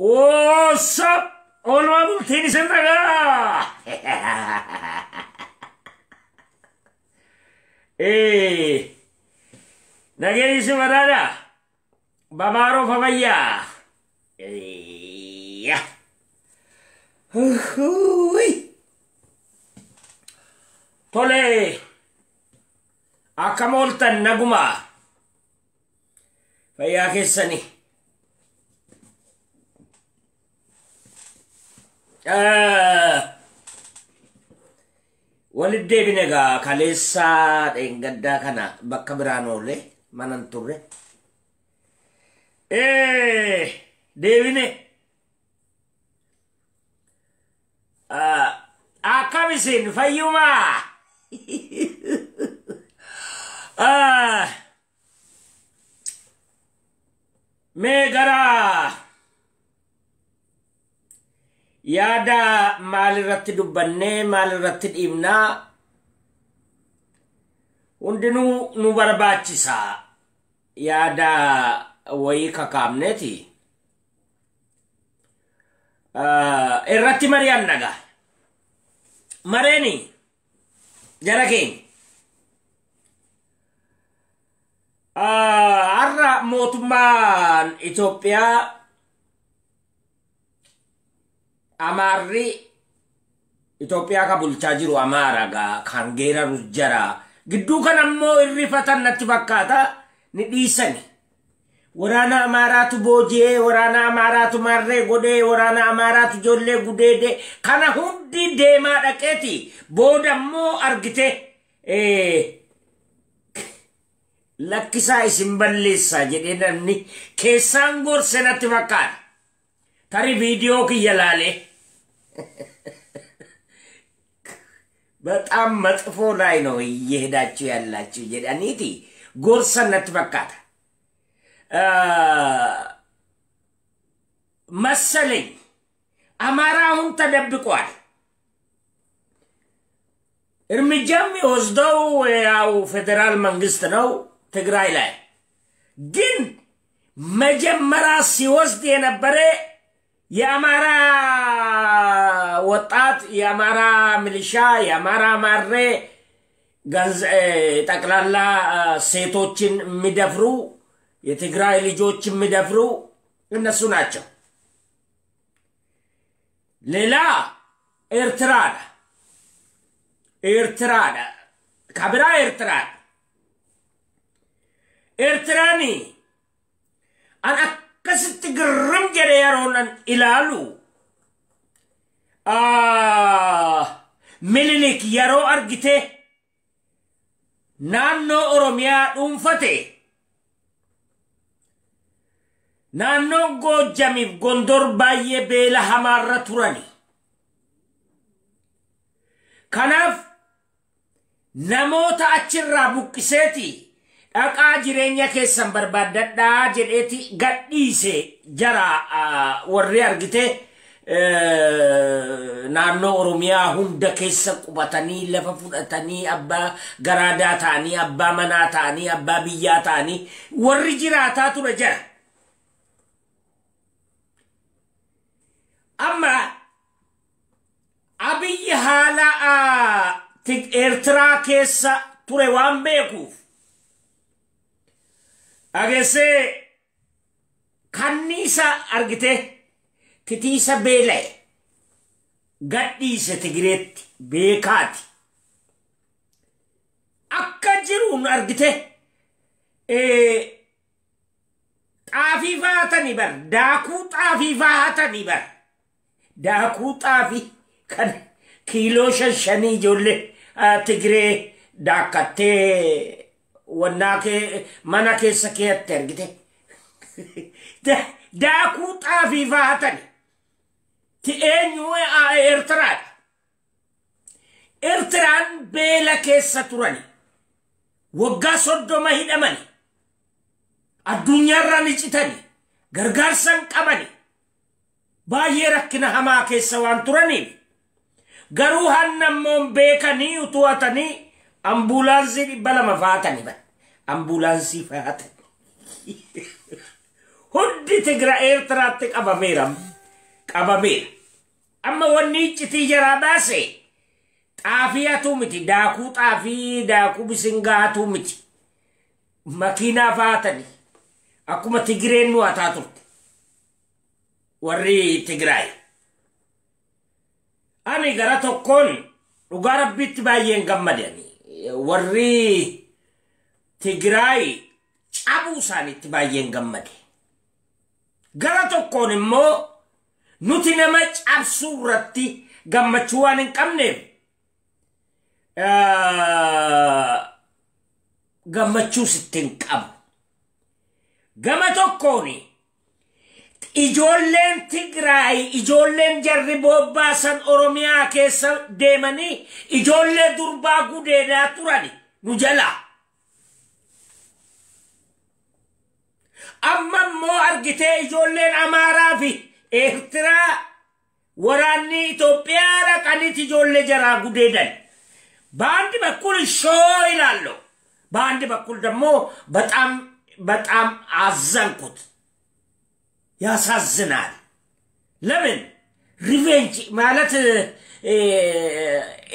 What's up? Oolmaa bultiin isin ragaa. Nageenyi isin badhaadha. Babaaroo fabayyaa. Tole. Akkam ooltan naguma. Fayyaa keessanii. Walitti deebine egaa kaleessaa dheengaddaa kana bakka biraan oole manan turre. Deebine. Akkam isin fayyumaa? Mee gara yaada maalirratti dubbannee maalirratti dhiibnaa hundinuu nu barbaachisa yaada wayii kakaamneeti irratti mari'anna gaa mareeni jara keenya har'a mootummaan Itoophiyaa Amaarri Itoophiyaa ka bulchaa jiru Amaara gaa kan geeraru jara. Gidduu kana immoo irrifatan natti fakkaata ni dhiisani. Waraana Amaaraatu booji'ee, waraana Amaaraatu marree godhee, waraana Amaaraatu ijoollee gudeedee kana hundi deemaa dhaqeeti. Booda immoo argite lakkisaa isin balleessaa jedhee namni keessaan gorse natti fakkaata. Tarii viidiyoo kiyya laalee በጣም መጥፎ ላይ ነው እየሄዳችሁ ያላችሁ jedhaniiti gorsan natti fakkaata. መሰለኝ አማራ አሁን ተደብቋል። እርምጃም የሚወስደው ያው ፌዴራል መንግስት ነው ትግራይ ላይ። ግን መጀመሪያ ሲወስድ የነበረ የአማራ ወጣት፣ የአማራ ሚሊሻ፣ የአማራ ማሬ ጠቅላላ ሴቶችን የሚደፍሩ የትግራይ ልጆች የሚደፍሩ እነሱ ናቸው። ሌላ ኤርትራ ኤርትራ ከብራ ኤርትራ ኤርትራኒ an akkasitti girrim jedhe yeroon an ilaalu Minilik yeroo argite naannoo Oromiyaa dhuunfate naannoo Goojjamiif Gondor baay'ee beela hamaarra turani. Kanaaf namoota achirraa buqqiseeti dhaqaa jireenya keessan barbaaddadhaa jedheeti gadhiise jara warri argite naannoo Oromiyaa hunda keessa qubatanii lafa fudhatanii abbaa garaadaa ta'anii abbaa manaa ta'anii abbaa biyyaa ta'anii warri jiraataa ture jara. Amma Abiyyi haala Eertiraa keessa ture waan beekuuf dhageessee kanniisa argite titiisa beela'e gadhiise Tigireetti beekaati. Akka jiruun argite xaafii faatanii bar daakuu xaafii faatanii bar daakuu xaafii kan kiiloo 5 ijoollee Tigiree daakkattee wannaa kee mana keessa keeyatte argite. Daakuu xaafii faatani. Ti eenyu Eertiraadha. Eertiraan beela keessa turani. Waggaa 30 hidhamani. Addunyaarraa ni citani. Gargaarsa hin qabani. Baay'ee rakkina hamaa keessa waan turaniif. Garuu hanna immoo beekanii utuu hatanii ambulaansii 200 faatanii bara. Ambulaansii faatanii. Hundi Tigraay Eertiraatti qabameera. qabameera. Amma wanni iccitii jaraa baase xaafii hatuu miti, daakuu xaafii, daakuu bisingaa hatuu miti. Makiinaa faatani akkuma Tigireen nu hataa turte warri Tigraay. Ani gara tokkoon dhugaa Rabbiitti baay'een gammade ani. Warri Tigraay cabuu isaaniitti baay'een gammade. Gara tokkoon immoo nuti nama cabsuu irratti gammachuu waan hin qabneef gammachuu sitti hin qabu. Gama tokkoon ijoolleen Tigraay, ijoolleen jarri bobbaasan Oromiyaa keessa deemanii ijoollee durbaa gudeedaa turani nu jalaa. Amma immoo argitee ijoolleen Amaaraa fi Eertiraa waraanni Itoophiyaa dhaqaniiti ijoollee jaraa gudeedan. በአንድ በኩል ሾ ይላለሁ፣ በአንድ በኩል ደግሞ በጣም በጣም አዘንኩት። ያሳዝናል። ለምን ሪቬንጅ ማለት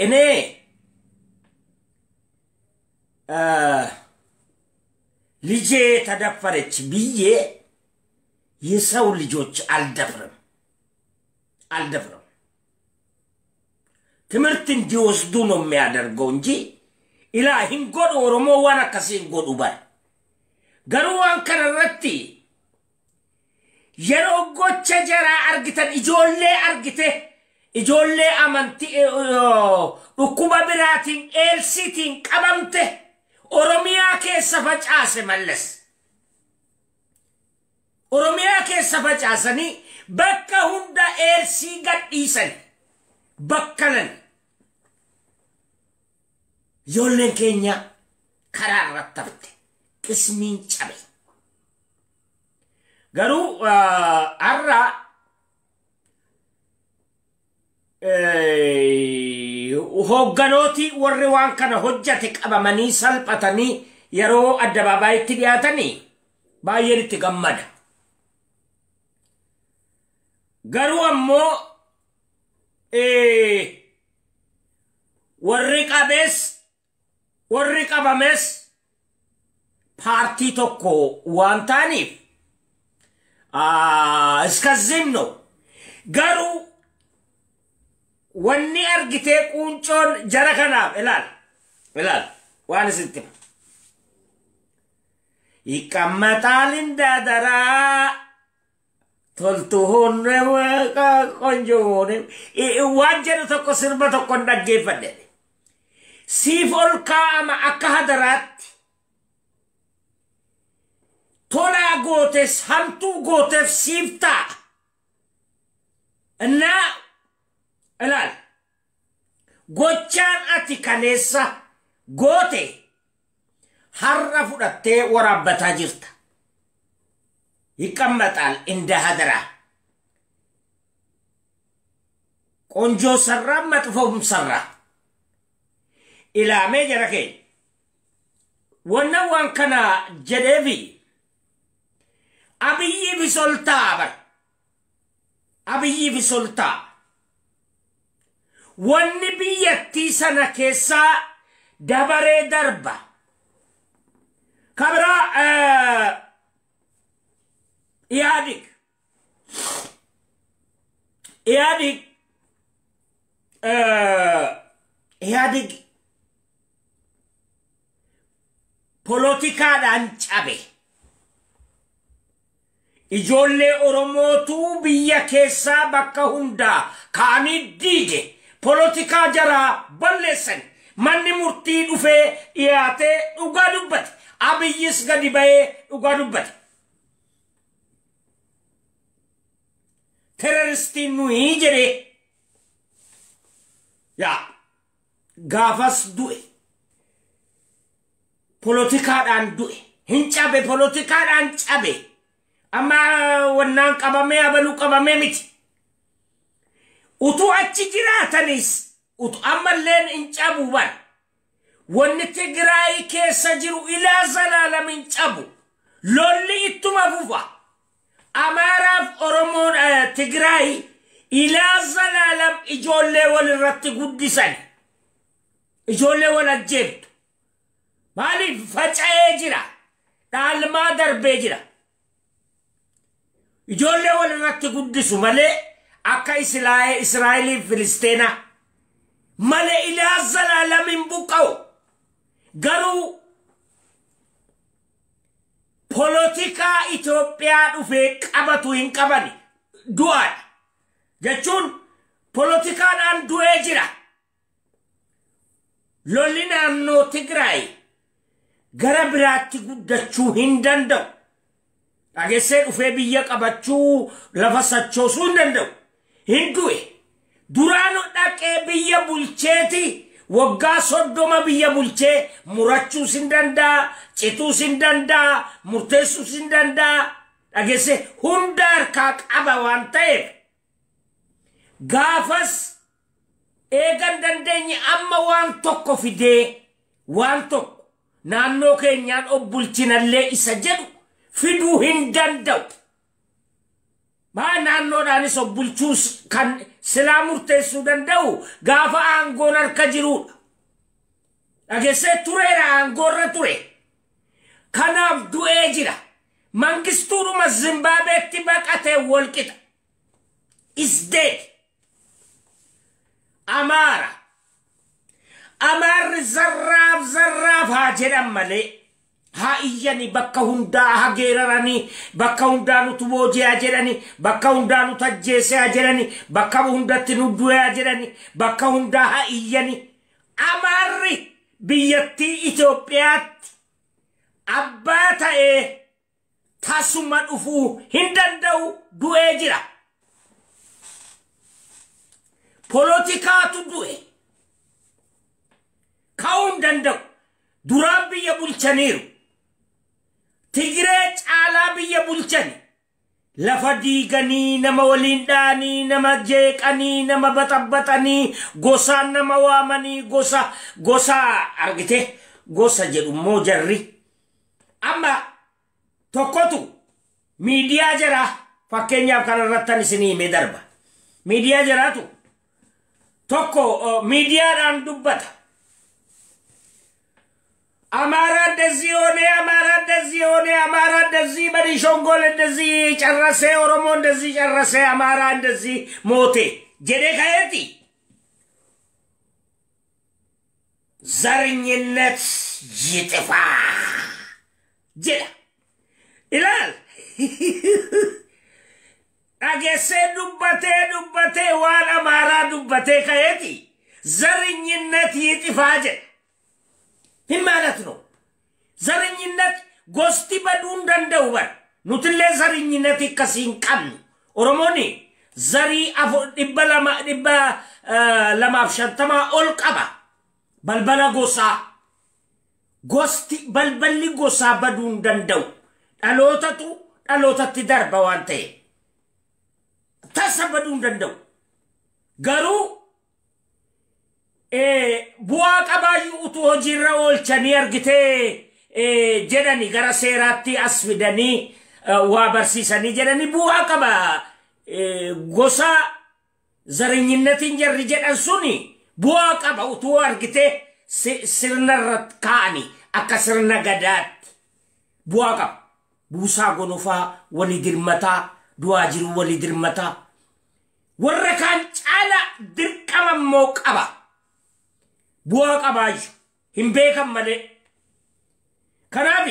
እኔ ልጄ ተደፈረች ብዬ የሰው ልጆች አልደፍርም አልደፍርም። ትምህርት እንዲወስዱ ነው የሚያደርገው እንጂ ኢላ ሂንጎድ ኦሮሞ ዋን አካሲ ሂንጎዱ bar garuu waan kana irratti yeroo gocha jaraa argitan ijoollee argite ijoollee amantii dhukkuba biraatiin eelsiitiin qabamte Oromiyaa keessa facaase Mallas. Oromiyaa keessa facaasanii bakka hunda eelsii gadhiisan bakkalan. Ijoolleen keenya karaa irratti hafte, qismiin cabe. Garuu har'a hoogganooti warri waan kana hojjate qabamanii salphatanii yeroo addabaabayitti dhiyaatanii baay'een itti gammada. Garuu ammoo warri qabees warri qabames paartii tokko waan ta'aniif እስከዚህም ነው። Garuu wanni argitee quuncoon jara kanaaf ilaal ilaal waan isitti ይቀመጣል እንዳደራ toltu honne ቆንጆ ሆነ waan jedhu tokko sirba tokko hin dhaggeeffadhe. Siif ol kaa'ama akka hadaraatti, tolaa gootes hamtuu gooteef siif ta'a. እና ilaal gochaan ati kaleessa goote har'a fudhattee waraabbataa jirta. ይቀመጣል እንደ ሀደራ። ቆንጆ ሰራ መጥፎም ሰራ ilaamee jara keenya wanna waan kana jedheefi Abiyyi bisoltaa bar Abiyyi bisoltaa wanni biyyattii sana keessaa dabaree darba. Kabira ኢህአዲግ ኢህአዲግ poolotikaadhaan cabe. Ijoollee Oromootu biyya keessaa bakka hundaa ka'anii diige. Poolotikaa jaraa balleessan. Manni murtii dhufee dhiyaatee dhugaa dubbate. Abiyyis gadi bahee dhugaa dubbate. Teroristiin nuyi jedhee yaa gaafas du'e. Poolotikaadhaan du'e. Hin cabe, poolotikaadhaan cabe. Amma wannaan qabamee abaluu qabamee miti. Utuu achi jiraatanis utuu ammalleen hin cabu bar. Wanni Tigraay keessa jiru ilaa zalaalam hin cabu. Lolli ittuma fufa. Amaaraaf Oromoon Tigraay Ilaa zalaalam ijoollee wal irratti guddisan. Ijoollee wal ajjeeftu. Maaliif faca'ee jira? Dhaalmaa darbee jira. Ijoollee wal irratti guddisu malee akka Israa'eliif Filisteena malee ilaa zalaalam hin buqqa'u. Garuu polotikaa Itoophiyaa dhufee qabatu hin qabani. Du'aadha. Jechuun polotikaadhaan du'ee jira. Lolli naannoo Tigraay gara biraatti guddachuu hin danda'u. Dhageessee dhufee biyya qabachuu lafa sochoosuu hin danda'u. Hin du'e. Duraan dhaqee biyya bulcheeti waggaa 30 biyya bulchee murachuus hin danda'a, cituus hin danda'a, murteessuus hin danda'a. Dhageessee hunda harkaa qaba waan ta'eef gaafas eegan dandeenye amma waan tokko fidee waan tokko naannoo keenyaan of bulchinallee isa jedhu fiduu hin danda'u. Maa naannoodhaanis of bulchuus kan silaa murteessuu danda'u gaafa aangoon harka jirudha. Dhageessee tureera aangoorra ture. Kanaaf du'ee jira. Mangistuudhuma Zimbaabeetti baqatee walqixa. Is dead. Amaara. Amaarri zarraaf zarraaf haa jedhan malee haa iyyanii bakka hundaa haa geeraranii bakka hundaa nutu booji'aa jedhanii bakka hundaa nutu ajjeesaa jedhanii bakka hundatti nu du'aa jedhanii bakka hundaa haa iyyanii. Amaarri biyyattii Itoophiyaatti abbaa ta'ee tasuma dhufuu hin danda'u du'ee jira. Polotikaatu du'e. Ka'uu hin danda'u. Duraan biyya bulchaniiru. Tigiree caalaa biyya bulchani. Lafa diiganii nama waliin dha'anii nama jeeqanii nama baxabbaxanii gosaan nama waamanii gosa gosa argite gosa jedhu immoo jarri. Amma tokkotu miidiyaa jira fakkeenyaaf kanarrattan isinii himee darba. Miidiyaa jiraatu tokko miidiyaadhaan dubbata. አማራ እንደዚህ ሆነ፣ አማራ እንደዚህ ሆነ፣ አማራ እንደዚህ በኒሾንጎል እንደዚህ ጨረሰ፣ ኦሮሞ እንደዚህ ጨረሰ፣ አማራ እንደዚህ ሞቴ ጀዴ ከየቲ ዘረኝነት ይጥፋ ጀዳ ይላል። dhageessee dubbatee dubbatee waan amaaraa dubbatee ka'eeti ዘረኝነት ይጥፋ jedha. ምን ማለት ነው? ዘረኝነት gosti baduu hin danda'u bara. Nutillee ዘረኝነት akkasii hin qabnu. Oromoon zarii 250 ol qaba. Balbala gosaa. Gosti balballi gosaa baduu hin danda'u. Dhalootatu dhalootatti darba waan ta'eef. Tasa baduu hin danda'u. Garuu bu'aa qabaayyuu utuu hojiirra oolchanii argitee jedhani gara seeraatti as fidanii waa barsiisanii jedhanii bu'aa qaba. Gosa ዘረኝነትን jarri jedhan suni bu'aa qaba utuu argitee sirnarra kaa'anii akka sirna gadaatti bu'aa qaba. Buusaa gonofaa walii dirmataa du'aa jiru walii dirmataa warra kaan caala dirqama immoo qaba. Bu'aa qabaayyuu hin beekan malee. Kanaaf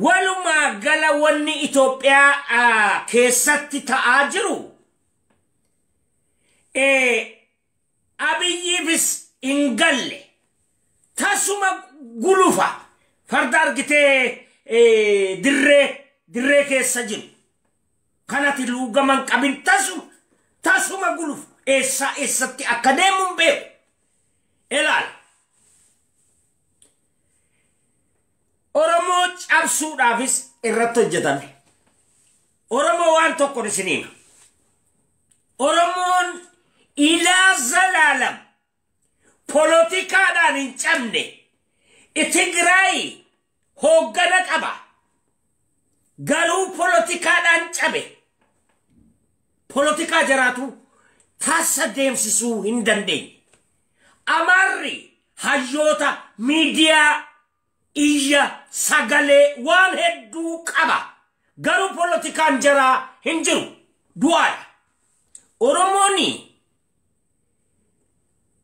walumaa gala wanni Itoophiyaa keessatti ta'aa jiru Abiyyiifis hin galle tasuma gulufa farda argitee dirree keessa jiru kanatti luugaman qabin tasuma gulufu eessaa eessatti akka deemu hin beeku. Ilaal. Oromoo cabsuudhaafis irratti hojjetame. Oromoo waan tokko isin hima. Oromoon ilaa zalaalam polotikaadhaan hin cabne Tigraay hooggana qaba. Garuu polotikaadhaan cabe. Polotikaa jaraatu tasa deemsisuu hin dandeenye. Amaarri hayyoota, miidiyaa, iyya, sagalee waan hedduu qaba. Garuu polotikaan jaraa hin jiru. Du'aadha.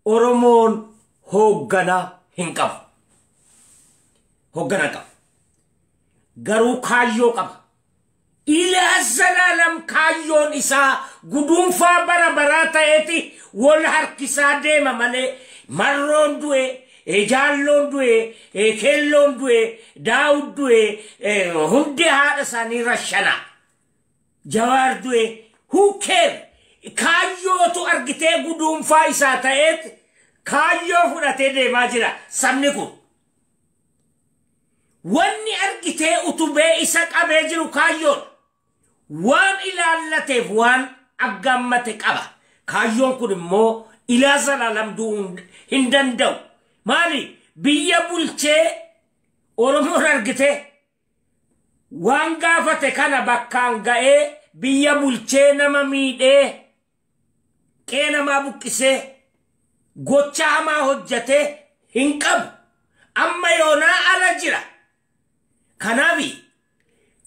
Oromoon hoogganaa hin qabu. Hoogganaa qaba. Garuu kaayyoo qaba. Ilaa zalaalam kaayyoon isaa guduunfaa bara baraa ta'eeti wal harkisaa deema malee marroon du'e, jaalloon du'e, keelloon du'e, Daawud du'e, hundi haadha isaanii rashana. Jawaar du'e, who care? Kaayyootu argitee guduunfaa isaa ta'eeti kaayyoo fudhatee deemaa jira sabni kun. Wanni argitee utubee isa qabee jiru kaayyoodha. Waan ilaallateef waan aggammate qaba. Kaayyoon kun immoo ilaa zalaalam du'uu hin danda'u. Maali? Biyya bulchee Oromoon argite waan gaafate kana bakkaan ga'ee biyya bulchee nama miidhee qe'ee namaa buqqisee gocha hamaa hojjatee hin qabu. Amma yoonaa ala jira. Kanaaf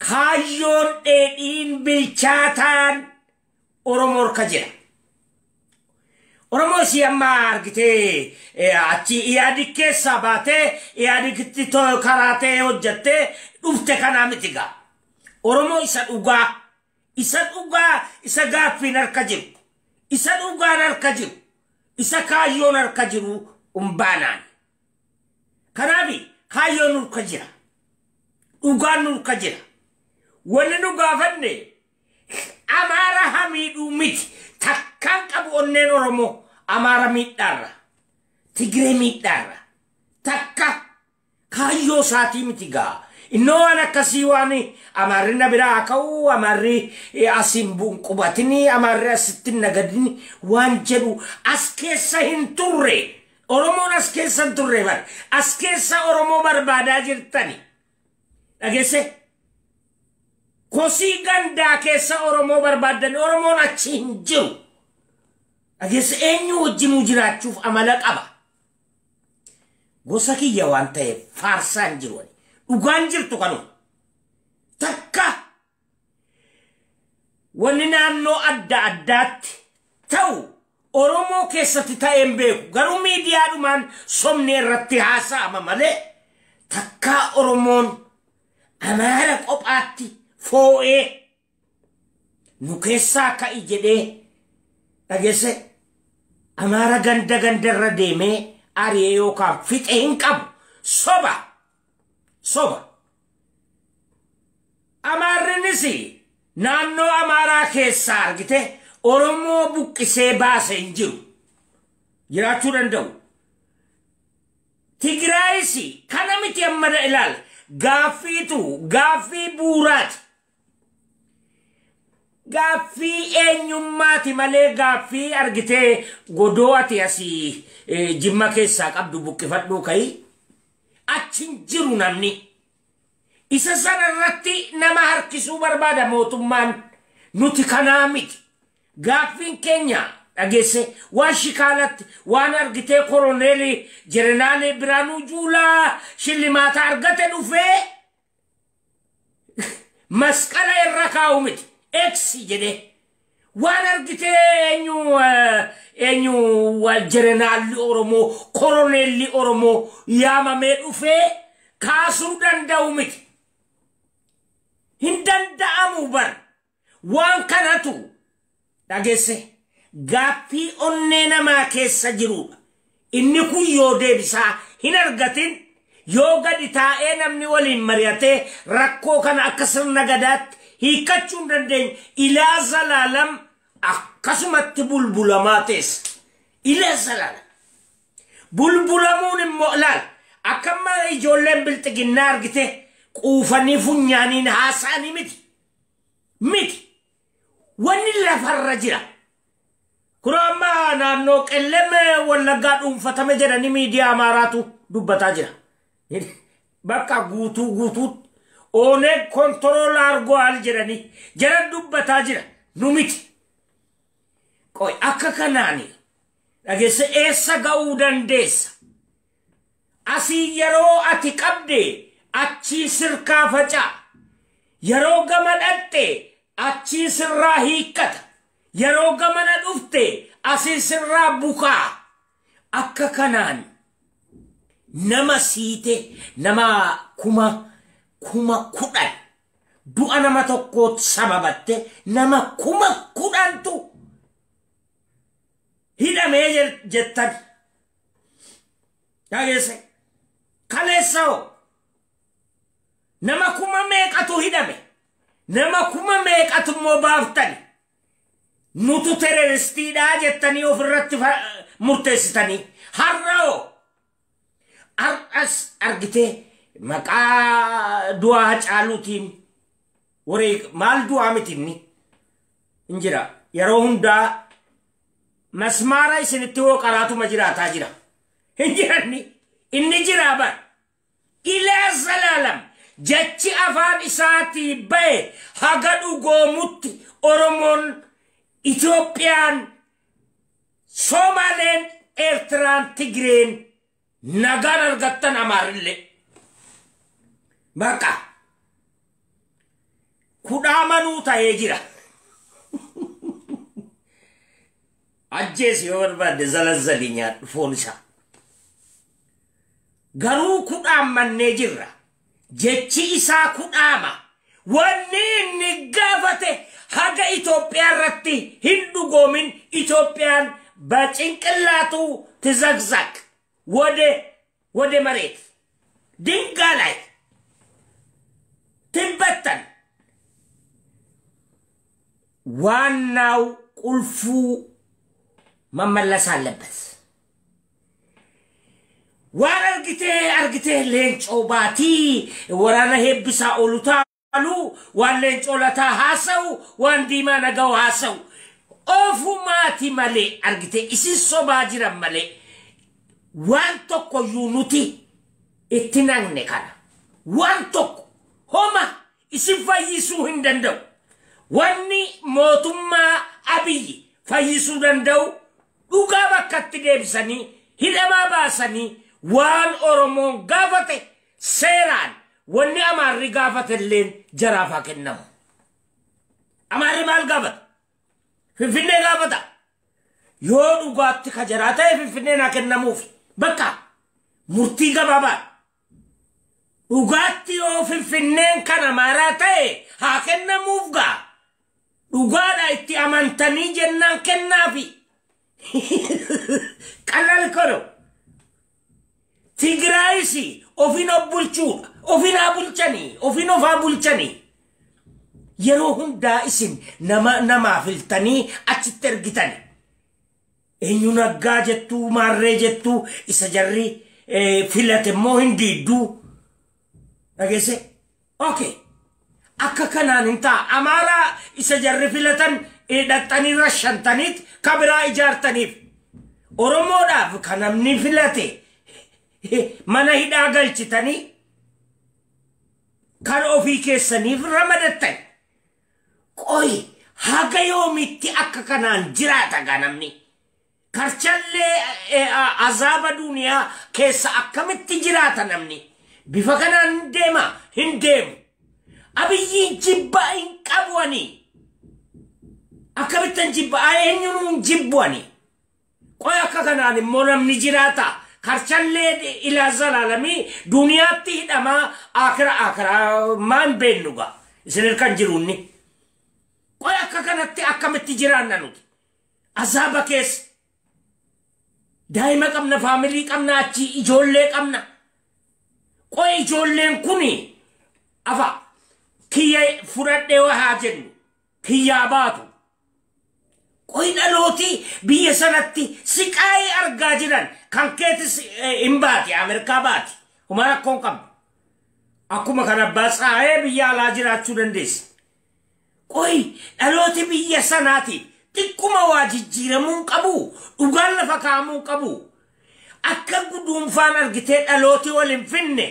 kaayyoon dheedhiin bilchaataan Oromoo harka jira. Oromoo isii amma argitee achi Ihaadig keessaa baatee Ihaadigitti karaatee hojjattee dhufte kanaa miti gaa. Oromoo isa dhugaa, isa dhugaa, isa gaaffiin harka jiru, isa dhugaan harka jiru, isa kaayyoon harka jiru humbaanaan. Kanaaf kaayyoon harka jira. Dhugaan nurka jira. Wanni nu gaafanne Amaara hamiidhuu miti. Takkaan qabu onneen Oromoo Amaara miidhaarra. Tigiree miidhaarra. Takka kaayyoo isaatii miti gaa. Innoo waan akkasii waan Amaarri na biraa haa ka'u, Amaarri asiin qubatini, Amaarri asitti nagadini waan jedhu as keessa hin turre. Oromoon as keessa hin turre bar. As keessa Oromoo barbaadaa jirtani. Dhageesse? Kosii gandaa keessa Oromoo barbaaddan, Oromoon achi hin jiru. Dhageesse? Eenyu wajjinuu jiraachuuf amala qaba. Gosa kiyya waan ta'eef faarsaa hin jiru. Dhugaan jirtu kanuma. Takka wanni naannoo adda addaatti ta'u Oromoo keessatti ta'een beeku. Garuu miidiyaadhumaan somni irratti haasa'ama malee takkaa Oromoon Amaara qophaatti foo'ee nu keessaa ka'i jedhee, dhageesse, Amaara ganda gandarra deemee ari'ee yookaan fixe hin qabu. Soba. Soba. Amaarrinis naannoo Amaaraa keessaa argite Oromoo buqqisee baase hin jiru. Jiraachuu danda'u. Tigraayis kana miti amma ilaal. Gaaffiitu gaaffii bu'uuraati. Gaaffii eenyummaati malee gaaffii argitee godoo ati asii Jimma keessaa qabdu buqqifadhuu ka'i. Achi hin jiru namni. Isa sana irratti nama harkisuu barbaada mootummaan, nuti kanaa miti. Gaaffiin keenya, dhageesse, waan shikaalatti waan argitee koroneelii jeneraalee Biraanuu Juulaa shillimaata argate dhufee masqala irra kaa'u miti. Eksi jedhee waan argitee eenyu eenyu jeneraalli Oromoo, koroneelli Oromoo yaamamee dhufee kaasuu danda'u miti. Hin danda'amu bar. Waan kanatu, dhageesse, gaaffii onnee namaa keessa jirudha. Inni kun yoo deebisaa hin argatin, yoo gadi taa'ee namni waliin mari'atee rakkoo kana akka sirna gadaatti hiikkachuu hin dandeenye, ilaa zalaalam akkasumatti bulbulamaa teessa. Ilaa zalaalam. Bulbulamuun immoo ilaal akka amma ijoolleen bilxiginnaa argite quufanii funyaaniin haasa'anii miti. Miti. Wanni lafarra jira. Kunoo amma naannoo Qellem Wallaggaa dhuunfatame jedhanii miidiyaa Amaaraatu dubbataa jira. Bakka guutuu guutuutti Ooneg control argoal jedhanii jara dubbataa jira. Nu miti. Qoy akka kanaani dhageesse eessa ga'uu dandeessa? Asii yeroo ati qabde achii sirkaa faca'a. Yeroo gama dhaqxe achii sirraa hiikkata. Yeroo gamana dhufte asii sirraa bukaa. Akka kanaan nama siite nama 10,000 du'a nama tokkootti sababatte nama 10,000tu hidhamee jettan. Dhageesse kaleessa hoo nama kuma meeqatu hidhame, nama kuma meeqatu immoo baaftani, nutu terroristiidhaa jettanii ofirratti murteessitanii. Har'a hoo har'as argitee maqaa du'aa Hacaaluutiin waree maal du'aa miti inni hin jira. Yeroo hundaa masmaara isinitti hoo qaraatuma jiraataa jira. Hin jiranni inni jiraa bar. Ilaa zalaalam jechi afaan isaatii ba'e haga dhugoomutti Oromoon, Itoophiyaan, Somaaleen, Eertiraan, Tigreen nagaan argattan Amaarillee. Baqa kudhaamanuu ta'ee jira. Ajjeesi yoo barbaadde zalazzalii nyaadhu foon isaa. Garuu kudhaammannee jirra. Jechi isaa kudhaama. Wanni inni gaafate haga Itoophiyaa irratti hin dhugoomin Itoophiyaan በጭንቅላቱ ትዘግዘግ ወደ መሬት ድንጋይ ላይ ትበተን። ዋናው ቁልፉ መመለስ አለበት። waan argitee leencoo baatii waraana heebbisaa oolu taalu, waan leencoo lataa haasa'u, waan diimaa naga'u haasa'u ofumaati malee argitee isin sobaa jiran malee waan tokkoyyuu nuti itti naqne kana waan tokko homa isin fayyisuu hin danda'u. Wanni mootummaa Abiyyi fayyisuu danda'u dhugaa bakkatti deebisanii hidhamaa baasanii waan Oromoon gaafate seeraan wanni Amaarri gaafate illeen jaraaf haa kennamu. Amaarri maal gaafata? Finfinnee gaafata. Yoo dhugaatti ka jaraa ta'e Finfinneen haa kennamuuf. Bakka murtii gabaabaa. Dhugaatti yoo Finfinneen kan Amaaraa ta'e haa kennamuuf gaa. Dhugaadha itti amantanii jennaan kennaafi. Qalal kono. Tigraayis ofin of bulchuudha. Ofin haa bulchanii. Ofin of haa bulchanii. Yeroo hundaa isin nama namaa filtanii achitti ergitani. Eenyu naggaa jettuu maarree jettuu isa jarri filate immoo hin diidduu. Dhageesse? Okay. Akka kanaan hin ta'a. Amaaraa isa jarri filatan hidhattanii rashantaniit ka biraa ijaartaniif. Oromoodhaaf kan namni filate mana hidhaa galchitanii kan ofii keessaniif ramadattan. Qoy haga yoomitti akka kanaan jiraata gaa namni? Karchallee azaaba duniyaa keessa akkamitti jiraata namni? Bifa kanaan hin deema hin deemu. Abiyyiin jibbaa hin qabu ani. Akkamittan jibbaa eenyuun hin jibbu ani. Qoy akka kanaan immoo namni jiraata. Karchallee ilaa zalaalamii duniyaatti hidhamaa akira akira maan beennu gaa. Isin kan jiruunni. Qoy akka kanatti akkamitti jiraanna nuti? Azaaba keessa. Daa'ima qabna, faamilii qabna, achi ijoollee qabna. Qoy ijoolleen kuni afa kiyya fudhadhee haa jennu kiyyaa baatu. Qoy dhalooti biyya sanatti siqaayee argaa jiran kan keetis hin baati, Ameerikaa baati. Homaa rakkoon qabdu. Akkuma kan abbaa tsaayee biyya alaa jiraachuu dandeessa. Qoy dhalooti biyya sanaatiif xiqquma waa jijjiiramuu qabu, dhugaan lafa kaa'amuu qabu. Akka guduunfaan argitee dhalooti wal hin finne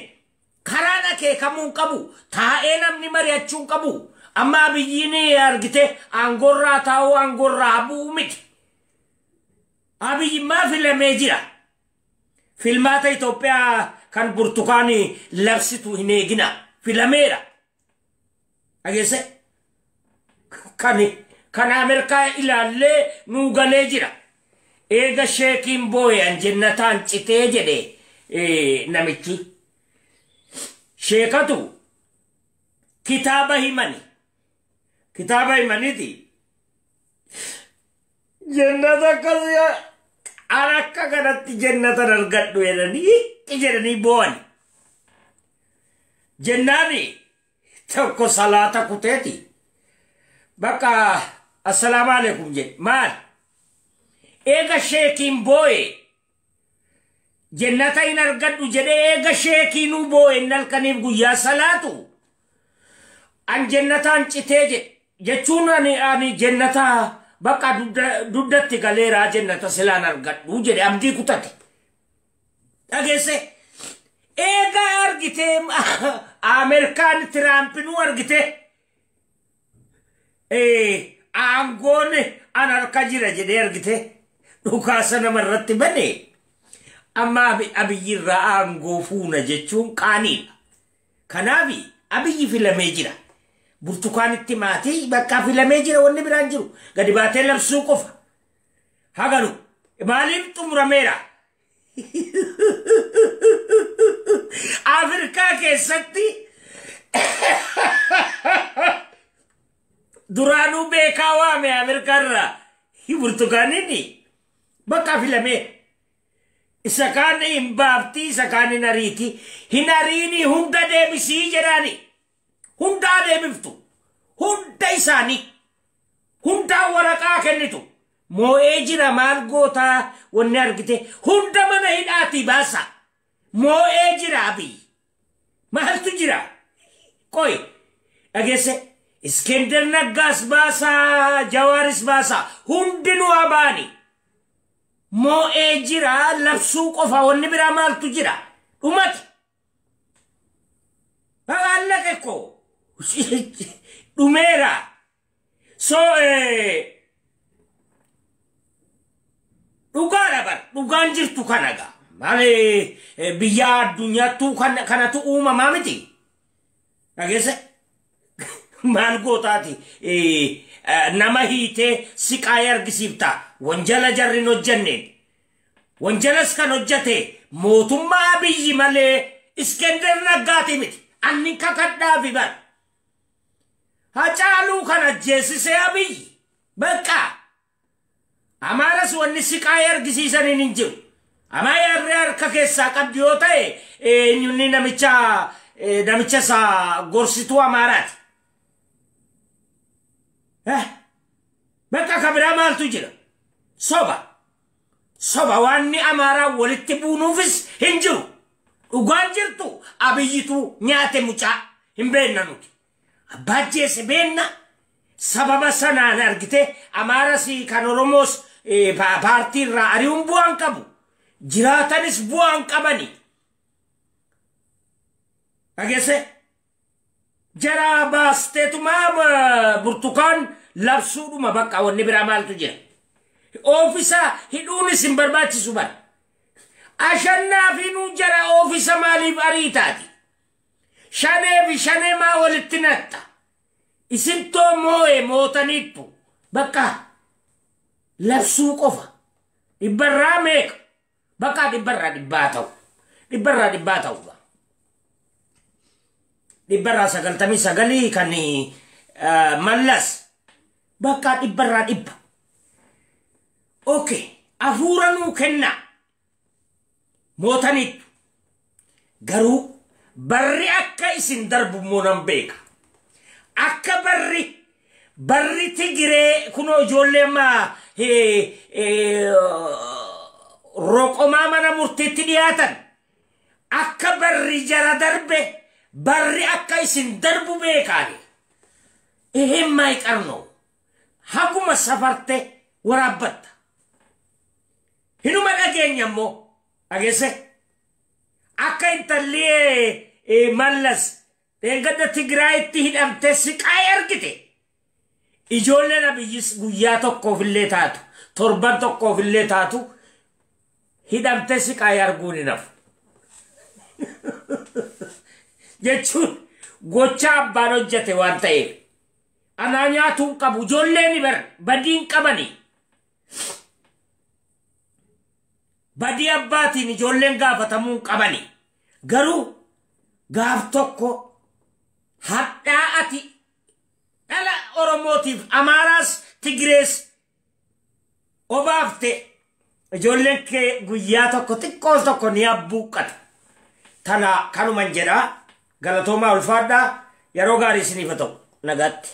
karaan akeekamuu qabu, taa'ee namni mari'achuu qabu. Amma Abiyyiin argitee aangorraa taa'uu aangorraa bu'uu miti. Abiyyi maa filamee jira. Filmaata Itoophiyaa kan burtukaanii labsitu hin eegina. Filameera. Dhageesse? Kan Ameerikaa ilaallee nuu galee jira. Eega sheekiin booyan jennataan citee jedhe namichi. Sheekatu kitaaba himani. Kitaaba himaniiti. Jennata akkasii akka kanatti jennatan argadhu jedhanii jedhanii boo'ani. Jennaani tokko salaata kuteeti. Bakka assalaamu alaikum jedhe. Maal? Eega sheekiin boo'e jennata hin argadhu jedhee eega sheekiinuu boo'e inni halkaniif guyyaa salaatu an jennataan citee jedhe jechuun ani jennata bakka duddatti galeeraa jennata silaan argadhu jedhe abdii kutate. Dhageesse? Eega argitee Ameerikaan Tiraampinuu argitee aangoon an harka jira jedhee argitee dhukaasa namarratti bane amma Abiyyirraa aangoo fuuna jechuun qaaniidha. Kanaaf Abiyyi filamee jira. Burtukaanitti maatii bakka filamee jira wanni biraan jiru. Gadi baatee labsuu qofa. Hagalu maaliif xumurameera? Afrikaa keessatti duraanuu beekaa waame Ameerikaarraa burtukaaniin bakka filamee. Isa kaan hin baaftii, isa kaan hin ariiti. Hin ariini hunda deebisii jedhaani. Hundaa deebiftu. Hunda isaanii. Hundaa waraqaa kennitu. Moo'ee jira maal gootaa wanni argite. Hunda mana hidhaatii baasa. Moo'ee jira Abiyyi. Maaltu jira? Qoy dhageesse. Iskender Naggaas baasaa, Jawaaris baasaa. Hundinuu abaani. Moo'ee jira labsuu qofa wanni biraa maaltu jira? Dhumate. Allaqe ko. Dhumeera. So dhugaadha bar dhugaan jirtu kana gaa. Maali biyya addunyaattuu kanatu uumamaa miti. Dhageesse? Maal gootaati nama hiitee siqaayee argisiifta. Wanjala jarri hin hojjenneen. Wanjalas kan hojjete mootummaa Abiyyi malee Iskender Naggaati miti. Anni kakadhaafi bar. Hacaaluu kan ajjeesise Abiyyi. Bakka. Amaaras wanni siqaayee argisiisaniin hin jiru. Amaarri harka keessaa qabdi yoo ta'e eenyunni namicha isaa gorsituu Amaaraati. Bakka kabiraa maaltu jira? Soba. Soba waanni Amaaraa walitti buunuufis hin jiru. Dhugaan jirtu Abiyyitu nyaate mucaa hin beekna nuti. Abbaa ajjeese beenna. Sababa sanaan argite Amaaras kan Oromoos paartii irraa ari'uun bu'aan qabu. Jiraatanis bu'aan qabani. Dhageesse? Jara baasteetumaa burtukaan labsuudhuma bakka wanni biraa maaltu jira? Oofisa hidhuunis hin barbaachisu bara. Ashannaa fi nuu jara oofisa maaliif ariitaati? Shanee fi shanee maa walitti natta? Isintoo moo'e mootaniittu bakka labsuu qofa. Dhibbarraa meeqa? Bakka dhibbarraa dhibbaa ta'u. Dhibbarraa dhibbaa ta'u. 999 kan Mallas. Bakka 100%. Okay, hafuura nuu kenna. Mootaniittu. Garuu barri akka isin darbu immoo nan beeka. Akka barri Tigiree kunoo ijoollee amma roqomaa mana murtiitti dhiyaatan. Akka barri jara darbe barri akka isin darbu beekaani. ይሄማ አይቀር ነው። ሀጉመ ሰፈርቴ ወራበታ ሂኑመ dhageenya immoo dhageesse akka intalli Mallas dheengadda Tigraayitti hidhamte siqaa'ee argite ijoolleen Abiyyis guyyaa tokkoof illee taatu Torban tokkoof illee taatu hidhamte siqaayii arguun hin hafu. Jechuun gocha abbaan hojjete waan ta'eef. Anaa nyaatuu hin qabu, ijoolleen bar badii hin qabani. Badii abbaatiin ijoolleen gaafatamuu hin qabani. Garuu gaaf tokko hadhaa ati dhala Oromootiif Amaaraas Tigirees obaafte, ijoolleen kee guyyaa tokko xiqqoo tokko ni abbuuqqata. Tana kanuman jedhaa, galatoomaa, ulfaadhaa, yeroo gaarii isiniif haa ta'u, nagaatti.